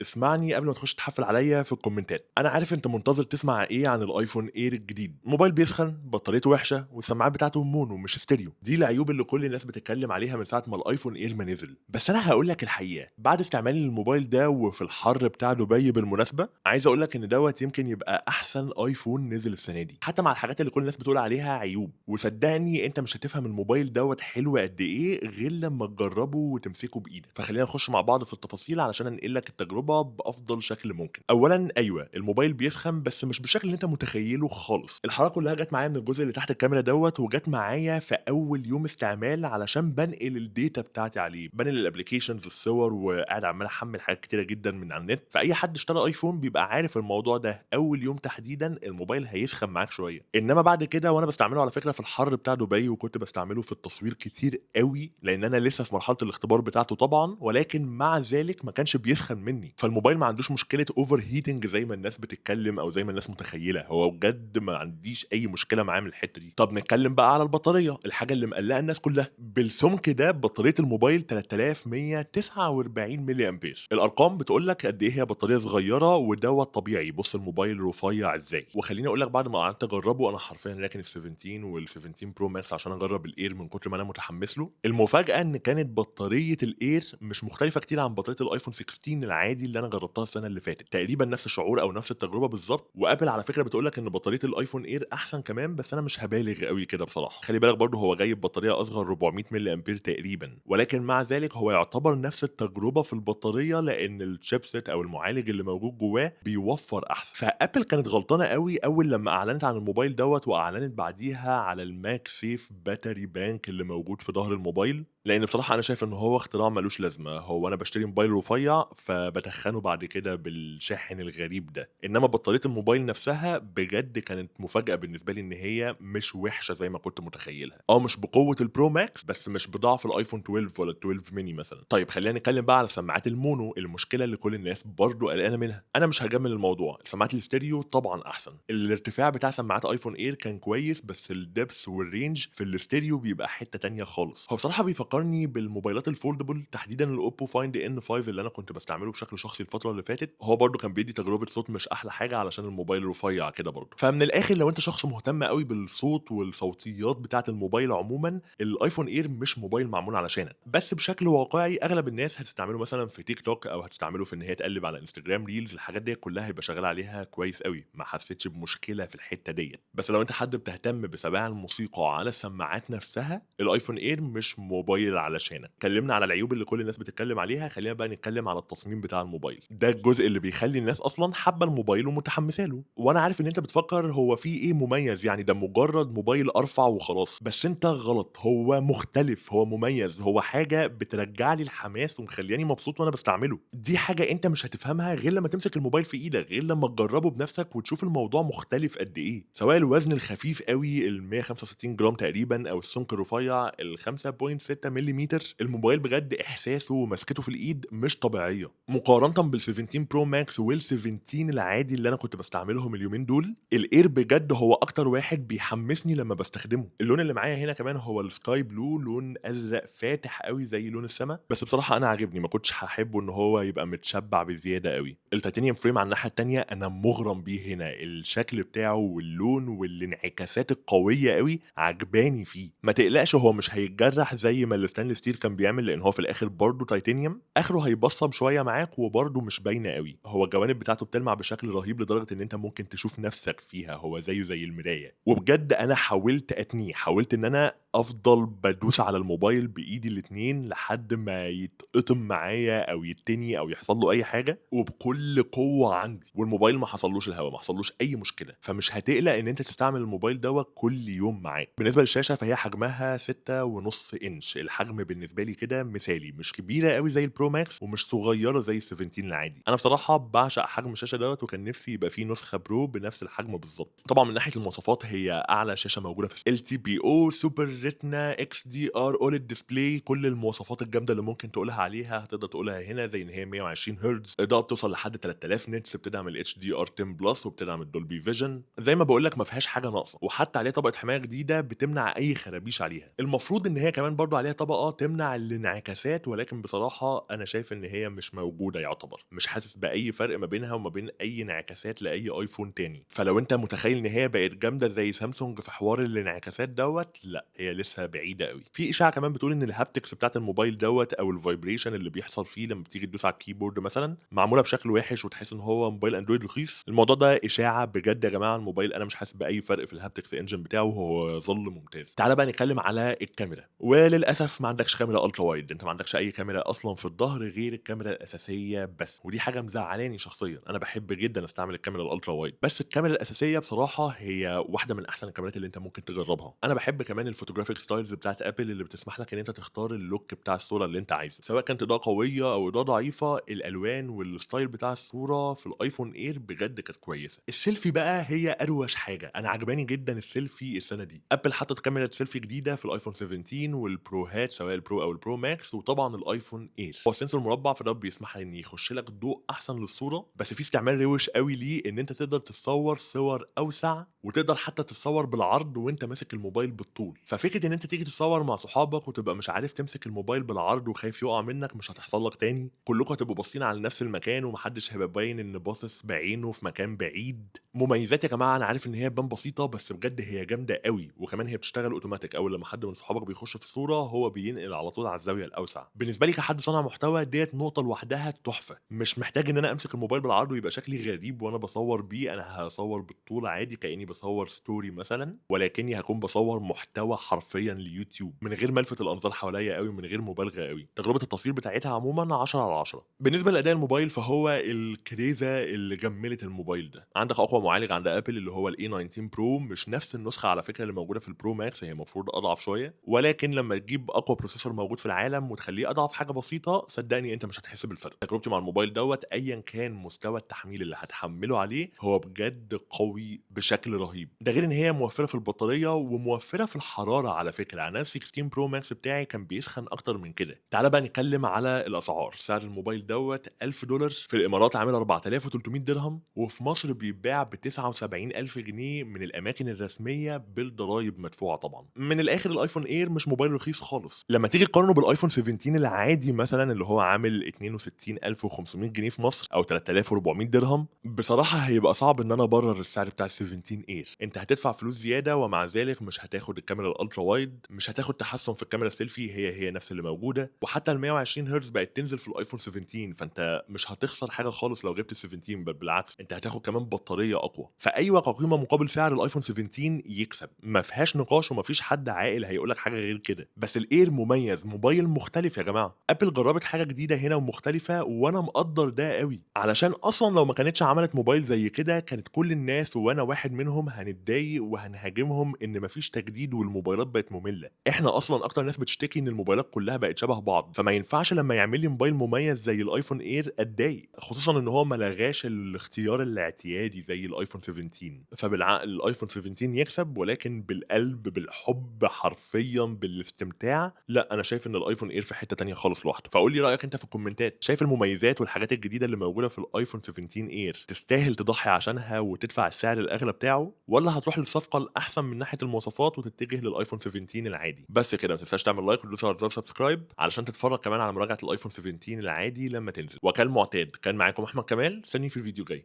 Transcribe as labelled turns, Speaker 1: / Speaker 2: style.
Speaker 1: اسمعني قبل ما تخش تحفل عليا في الكومنتات. انا عارف انت منتظر تسمع ايه عن ال iPhone Air الجديد. موبايل بيسخن، بطاريته وحشه، والسماعات بتاعته mono مش ستيريو. دي العيوب اللي كل الناس بتتكلم عليها من ساعة ما ال iPhone Air ما نزل. بس انا هقول لك الحقيقه، بعد استعمالي للموبايل ده وفي الحر بتاع دبي بالمناسبه، عايز اقول لك ان دوت يمكن يبقى احسن iPhone نزل السنة دي، حتى مع الحاجات اللي كل الناس بتقول عليها عيوب. وصدقني انت مش هتفهم الموبايل دوت حلو قد ايه غير لما تجربه وتمسكه بايدك. فخلينا نخش مع بعض في التفاصيل علشان انقل لك التجربة بافضل شكل ممكن. اولا ايوه الموبايل بيسخن، بس مش بالشكل اللي انت متخيله خالص. الحرارة كلها جت معايا من الجزء اللي تحت الكاميرا دوت، وجت معايا في اول يوم استعمال علشان بنقل ال data بتاعتي عليه، بنقل ال applications، الصور، وقاعد عمال احمل حاجات كتيرة جدا من على النت. فاي حد اشترى iPhone بيبقى عارف الموضوع ده، اول يوم تحديدا الموبايل هيسخن معاك شويه. انما بعد كده، وانا بستعمله على فكرة في الحر بتاع دبي، وكنت بستعمله في التصوير كتير قوي لان انا لسه في مرحلة الاختبار بتاعته طبعا، ولكن مع ذلك ما كانش بيسخن مني. فالموبايل ما عندوش مشكلة overheating زي ما الناس بتتكلم او زي ما الناس متخيله. هو بجد ما عنديش اي مشكلة معاه من الحتة دي. طب نتكلم بقى على البطاريه، الحاجة اللي مقلقة الناس كلها. بالسمك ده بطارية الموبايل 3149 ملي امبير. الارقام بتقول لك قد ايه هي بطارية صغيره، ودوت طبيعي. بص الموبايل رفيع ازاي. وخليني اقول لك بعد ما قعدت اجربه، انا حرفيا راكن ال 17 وال 17 Pro Max عشان اجرب ال Air من كتر ما انا متحمس له. المفاجاة ان كانت بطارية ال Air مش مختلفة كتير عن بطارية ال iPhone 16 العادي اللي انا جربتها السنة اللي فاتت، تقريبا نفس الشعور او نفس التجربة بالظبط. و Apple على فكرة بتقول لك ان بطارية ال iPhone Air احسن كمان، بس انا مش هبالغ قوي كده بصراحه. خلي بالك برضه هو جايب بطارية اصغر 400 ملي امبير تقريبا، ولكن مع ذلك هو يعتبر نفس التجربة في البطاريه، لان ال chipset او المعالج اللي موجود جواه بيوفر احسن. ف Apple كانت غلطانة قوي اول لما اعلنت عن الموبايل دوت، واعلنت بعديها على ال MagSafe battery bank اللي موجود في ظهر الموبايل، لان بصراحة انا شايف ان هو اختراع ملوش لازمه. هو انا بشتري موبايل رفيع فبتخنه بعد كده بالشاحن الغريب ده. انما بطارية الموبايل نفسها بجد كانت مفاجاة بالنسبة لي ان هي مش وحشة زي ما كنت متخيلها. مش بقوة ال Pro Max، بس مش بضعف ال iPhone 12 ولا 12 ميني مثلا. طيب خلينا نتكلم بقى على سماعات ال mono، المشكلة اللي كل الناس برضو قلقانة منها. انا مش هجمل الموضوع، سماعات الاستيريو طبعا احسن. الارتفاع بتاع سماعات iPhone Air كان كويس، بس ال depth وال range في الاستيريو بيبقى حتة تانية خالص. هو بصراحة بيفكرني بالموبايلات ال foldable، تحديدا ال Oppo Find N5 اللي انا كنت بستعمله بشكل شخصي الفترة اللي فاتت. هو برضو كان بيدي تجربه صوت مش احلى حاجة علشان الموبايل رفيع كده برضو. فمن الاخر لو انت شخص مهتم قوي بالصوت والصوتيات بتاعه الموبايل عموما، ال iPhone Air مش موبايل معمول علشانك. بس بشكل واقعي اغلب الناس هتستعمله مثلا في تيك توك، او هتستعمله في ان هي تقلب على Instagram reels، الحاجات دي كلها هيبقى شغال عليها كويس قوي. ما حسيتش بمشكلة في الحتة ديت. بس لو انت حد بتهتم بسماع الموسيقى على السماعات نفسها، ال iPhone Air مش موبايل علشانك. اتكلمنا على العيوب اللي كل الناس بتتكلم عليها، خلينا بقى نتكلم على التصميم بتاع الموبايل. ده الجزء اللي بيخلي الناس اصلا حابة الموبايل ومتحمسه له. وانا عارف ان انت بتفكر هو في ايه مميز، يعني ده مجرد موبايل ارفع وخلاص. بس انت غلط، هو مختلف، هو مميز، هو حاجة بترجع لي الحماس ومخلياني مبسوط وانا بستعمله. دي حاجة انت مش هتفهمها غير لما تمسك الموبايل في ايدك، غير لما تجربه بنفسك وتشوف الموضوع مختلف قد ايه. سواء الوزن الخفيف قوي ال 165 جرام تقريبا، او السمك الرفيع ال 5.6 ملم، الموبايل بجد احساسه ومسكته في الايد مش طبيعية مقارنة بال 17 Pro Max وال 17 العادي اللي انا كنت بستعملهم اليومين دول. ال Air بجد هو اكتر واحد بيحمسني لما بستخدمه. اللون اللي معايا هنا كمان هو ال sky blue، لون ازرق فاتح قوي زي لون السما، بس بصراحة انا عاجبني، ما كنتش هحبه ان هو يبقى متشبع بزيادة قوي. ال titanium frame على الناحية التانية انا مغرم بيه هنا، الشكل بتاعه واللون والانعكاسات القوية قوي عجباني فيه. ما تقلقش هو مش هيتجرح زي ما ال stainless steel كان بيعمل، لان هو في الاخر برضه تيتانيوم. اخره هيبصم شوية معاك وبرضه مش باينة قوي. هو الجوانب بتاعته بتلمع بشكل رهيب لدرجة ان انت ممكن تشوف نفسك فيها، هو زيه زي المراية. وبجد انا حاولت اتنيه، حاولت ان انا افضل بدوس على الموبايل بايدي الاتنين لحد ما يتقطم معايا او يتني او يحصل له اي حاجة، وبكل قوة عندي، والموبايل ما حصلوش الهوا، ما حصلوش اي مشكلة. فمش هتقلق ان انت تستعمل الموبايل دوت كل يوم معاك. بالنسبة للشاشه فهي حجمها 6.5 انش، الحجم بالنسبة لي كده مثالي، مش كبيرة قوي زي ال Pro Max ومش صغيرة زي ال 17 العادي. انا بصراحة بعشق حجم الشاشة دوت، وكان نفسي يبقى فيه نسخه Pro بنفس الحجم بالظبط. طبعا من ناحية المواصفات هي اعلى شاشة موجودة في LTPO Super Retina XDR OLED display. كل المواصفات الجامدة اللي ممكن تقولها عليها هتقدر تقولها هنا، زي ان هي 120 هرتز، اضاءه بتوصل لحد 3000 nits، بتدعم ال HDR 10 plus وبتدعم ال Dolby Vision. زي ما بقول لك ما فيهاش حاجة ناقصه، وحتى عليها طبقه حماية جديدة بتمنع اي خرابيش عليها. المفروض ان هي كمان برضو عليها طبقه تمنع الانعكاسات، ولكن بصراحة انا شايف ان هي مش موجودة، يعتبر مش حاسس باي فرق ما بينها وما بين اي انعكاسات لاي ايفون تاني. فلو انت متخيل ان هي بقت جامدة زي سامسونج في حوار الانعكاسات دوت، لا هي لسه بعيدة قوي. في اشاعة كمان بتقول ان ال haptics بتاعت الموبايل دوت او ال vibration اللي بيحصل فيه لما بتيجي تدوس على ال keyboard مثلا معمولة بشكل وحش وتحس ان هو موبايل اندرويد رخيص. الموضوع ده اشاعة بجد يا جماعة. الموبايل انا مش حاسس باي فرق في ال haptics engine بتاعه، وهو يظل ممتاز. تعال بقى نتكلم على الكاميرا. وللاسف ما عندكش كاميرا ultra wide، انت ما عندكش اي كاميرا اصلا في الظهر غير الكاميرا الاساسية بس، ودي حاجة مزعلاني شخصيا. انا بحب جدا استعمل الكاميرا ال ultra wide، بس الكاميرا الاساسية بصراحة هي واحدة من احسن الكاميرات اللي انت ممكن تجربها. انا بحب كمان ال photographic styles بتاعت ابل اللي بتسمح لك ان انت تختار ال look بتاع الصورة اللي انت عايزه، سواء كانت اضاءه قوية او اضاءه ضعيفة. الالوان وال style بتاع الصورة في الايفون اير بجد كانت كويسة. السيلفي بقى هي اروش حاجة، انا عجباني جدا السيلفي السنة دي. ابل حطت كاميرا سيلفي جديدة في الايفون 17 والبروهات سواء ال Pro او ال Pro Max، وطبعا الايفون اير. هو ال sensor مربع، فده بيسمح ان يخش لك ضوء احسن للصورة، بس في استعمال روش قوي ليه ان انت تقدر تصور صور اوسع، وتقدر حتى تتصور بالعرض وانت ماسك الموبايل بالطول. ففكره ان انت تيجي تصور مع صحابك وتبقى مش عارف تمسك الموبايل بالعرض وخايف يقع منك مش هتحصل لك تاني. كلكم هتبقوا باصين على نفس المكان ومحدش هيبقى باين ان باصص بعينه في مكان بعيد. مميزات يا جماعة انا عارف ان هي تبان بسيطة، بس بجد هي جامدة قوي. وكمان هي بتشتغل اوتوماتيك، اول لما حد من صحابك بيخش في صوره هو بينقل على طول على الزاوية الاوسع. بالنسبة لي كحد صانع محتوى ديت نقطة لوحدها تحفة. مش محتاج ان انا امسك الموبايل بالعرض ويبقى شكلي غريب وانا بصور بيه، انا هصور بالطول عادي كاني بصور story مثلا، ولكني هكون بصور محتوى حرفيا ليوتيوب من غير ما الفت الانظار حواليا قوي، من غير مبالغه قوي. تجربه التصوير بتاعتها عموما 10 على 10. بالنسبة لاداء الموبايل فهو الكريزه اللي جملت الموبايل ده. عندك اقوى معالج عند ابل اللي هو ال A19 Pro، مش نفس النسخة على فكرة اللي موجودة في ال Pro Max، هي المفروض اضعف شوية، ولكن لما تجيب اقوى processor موجود في العالم وتخليه اضعف حاجة بسيطة صدقني انت مش هتحس بالفرق. تجربتي مع الموبايل دوت ايا كان مستوى التحميل اللي هتحمله عليه هو بجد قوي بشكل رهيب. ده غير ان هي موفره في البطارية وموفره في الحرارة على فكرة. انا 16 Pro Max بتاعي كان بيسخن اكتر من كده. تعال بقى نتكلم على الاسعار. سعر الموبايل دوت $1000 في الامارات عامل 4300 درهم، وفي مصر بيتباع ب 79000 جنيه من الاماكن الرسمية بالضرايب مدفوعة طبعا. من الاخر الايفون اير مش موبايل رخيص خالص. لما تيجي تقارنه بالايفون 17 العادي مثلا اللي هو عامل 62500 جنيه في مصر او 3400 درهم، بصراحة هيبقى صعب ان انا ابرر السعر بتاع ال 17 اير. انت هتدفع فلوس زيادة ومع ذلك مش هتاخد الكاميرا ال ultra wide، مش هتاخد تحسن في الكاميرا السيلفي، هي هي نفس اللي موجودة، وحتى ال 120 هرتز بقت تنزل في الايفون 17، فانت مش هتخسر حاجة خالص لو جبت ال 17، بل بالعكس انت هتاخد كمان بطارية اقوى. فايوه كقيمه مقابل سعر الايفون 17 يكسب، ما فيهاش نقاش وما فيش حد عاقل هيقول لك حاجة غير كده. بس الاير مميز، موبايل مختلف يا جماعة. ابل جربت حاجة جديدة هنا ومختلفة، وانا مقدر ده قوي، علشان اصلا لو ما كانتش عملت موبايل زي كده كانت كل الناس وانا واحد منهم هنتضايق وهنهاجمهم ان مفيش تجديد والموبايلات بقت مملة. احنا اصلا اكتر ناس بتشتكي ان الموبايلات كلها بقت شبه بعض، فما ينفعش لما يعمل لي موبايل مميز زي الايفون اير اتضايق، خصوصا ان هو ما لغاش الاختيار الاعتيادي زي الايفون 17. فبالعقل الايفون 17 يكسب، ولكن بالقلب بالحب حرفيا بالاستمتاع لا، انا شايف ان الايفون اير في حتة تانية خالص لوحده. فقول لي رايك انت في الكومنتات، شايف المميزات والحاجات الجديدة اللي موجودة في الايفون 17 اير تستاهل تضحي عشانها وتدفع السعر الاغلى بتاعه، ولا هتروح للصفقه الاحسن من ناحية المواصفات وتتجه للايفون 17 العادي؟ بس كده، ما تنساش تعمل like وتدوس على زر subscribe علشان تتفرج كمان على مراجعه الايفون 17 العادي لما تنزل. وكالمعتاد كان معاكم احمد كمال، استني في الفيديو الجاي.